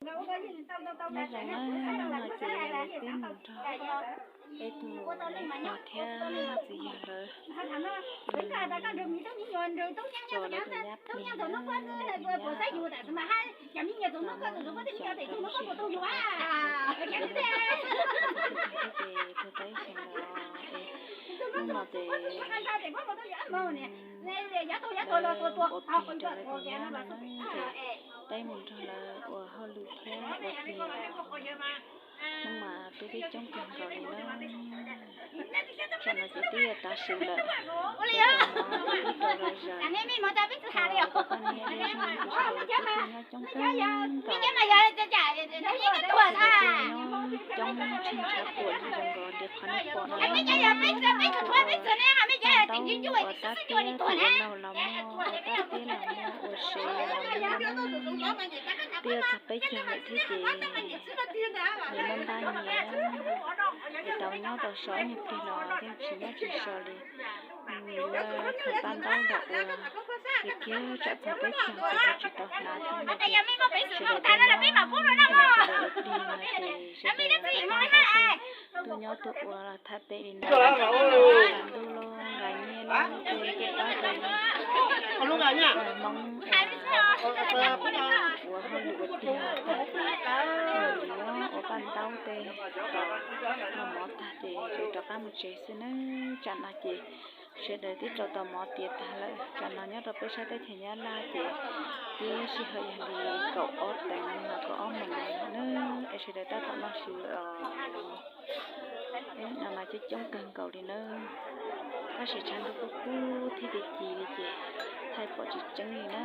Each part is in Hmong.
Nyob zoo na, no ces peb mus nrog peb tus niam pog thiab txiv yawg lawv tso lawv tus nyab plig na, tus nyab tau xyoo tau lub sij hawm tag ces tuag tau ib xyoo los es hnub no ces ua plig rau lawv tus nyab no na, ces peb mus nrog lawv ua hauj lwm thiab ua plig. Hnub mas peb twb coob kawg nkaus li na. Tsam no ces twb yuav tav su lawm, twb tau los zaws, tus poj niam thiab tus txiv nyob coob kawg nkaus, coob tshee tshav puam li zoo nkaus li qhov nej pom no. Ua tab teb ua laug los muaj, ua tab teb los muaj, ua se los muaj, twb yuav txog peb caug lawm thiab ces nws ntab ntab nyias, es tau nyob tau so ib nyuag pliag los yeej tsis nyob tsis so li. Yuav khaws paj ntaub los ua, ces kiag tsam txog peb caug ces yuav tsis tau hnav thiab no ces sawv daws tuaj nyob, sawv daws ua plig no ces sawv daws tuaj nyob tuaj ua los thaj pem li no, nqa ntuj los nqa nyiaj los ces tuaj pab rau Hmoob ua hauj lwm ua plig tag ces yuav ua paj ntaub tej tos, noj mov tag ces yuav rov qab mus tsev xwb nawb. Tsam no ces sawv daws twb rau tau mov tiav tag lawm, tsam no nyob rau peb sab teb chaws Nyab Laj ces twb sij hawm yog li kaum ob teev no kaum ob moos no na, es sawv daws tab tom noj su lawm os. No mas coob coob kawg nkaus li na, tab sis tshav ntuj kub kub thiab ci ci li ces thaij pom tsis tseeb li na.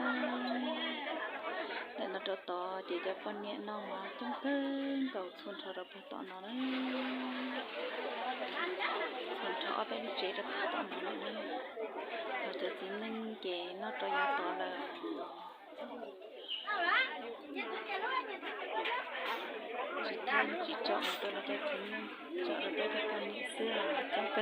Ntawm no rau tod ces cov poj niam no mas coob kawg nkaus txhua nrho rau puag tom no na, txhua nrho ob peb lub tsev rau puag tom no lawm na. Ho cov txiv neej ces noj rau yav tod lawm. Tsis thaij tsis tsom rau cov txiv neej, tsom rau peb cov poj niam xwb os.